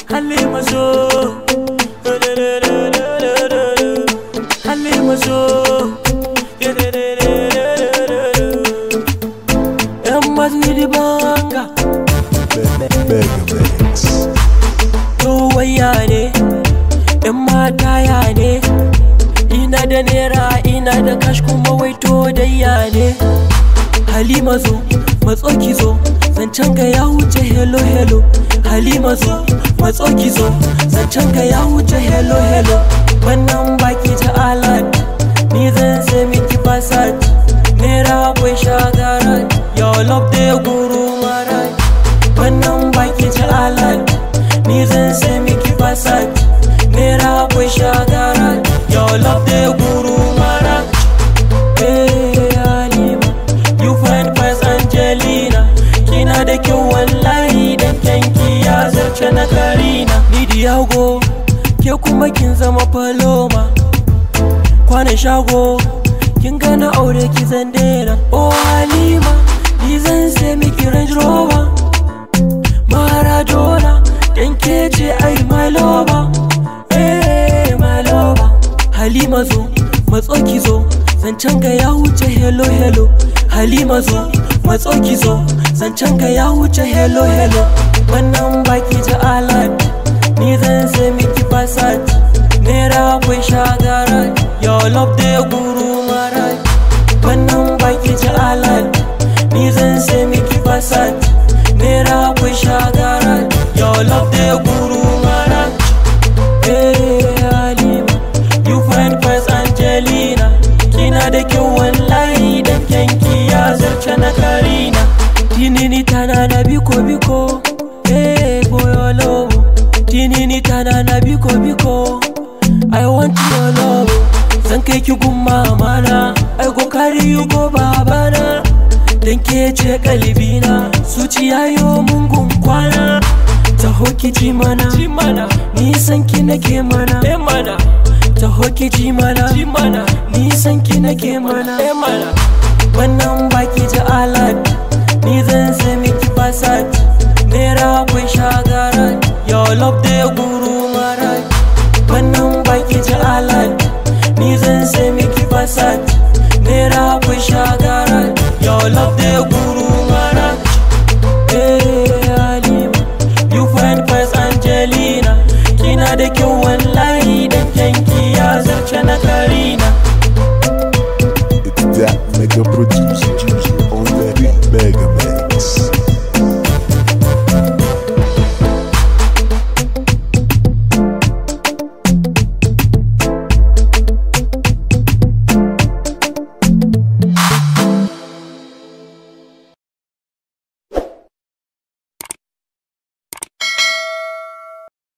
Halima zo, Halima zo, yan mazmiri banga. Mega Mix. To waya ne, yan mata ya ne, ina da naira ina da cash kuma wai to dai ya ne. Halima zo, matso ki zo, zancen ka ya wuce hello hello. Halima zo, matso ki zo, zancen ka ya wuce hello hello. Wannan baki ta alat, ni zan sai miki fasad. Naira akwai shagara, your love dey guru mara. Wannan baki ta alat, ni zan sai miki fasad. Naira akwai shagara, your love dey guru mara. Hey Halima, you find pass Angelina. Kina da kyau wallahi dan kyanki ya zarce na Karina. Ni Diago, ke kuma kin zama Paloma. Kwanan shago, kin gana aure ki zan daina. Oh Halima, ni zan sai miki Range Rover. Maradona, dan ke ce ai my lover. Hey my lover. Halima zo, matso ki zo, zancen ka ya wuce hello hello. Halima zo, matso ki zo, zancen ka ya wuce hello hello. Wannan baki ta alat, ni zan sai miki fasad. Naira akwai shagara, your love dey guru mara. Wannan baki ta alat, ni zan sai miki fasad. Naira akwai shagara, your love dey guru mara. Hey Halima, you find pass Angelina. Kina da kyau wallahi dan kyanki ya zarce na Karina. Tinini tana na biko biko, hey for your love. Tinini tana na biko biko, I want your love. Zan kai ki gun mamana, I go carry you go babana. Dan ke ce kalbina, zuciya yo mungun kwana. Taho ki ji mana, nisan ki nake mana. Taho ki ji mana, nisan ki nake mana. Wannan baki ta alat,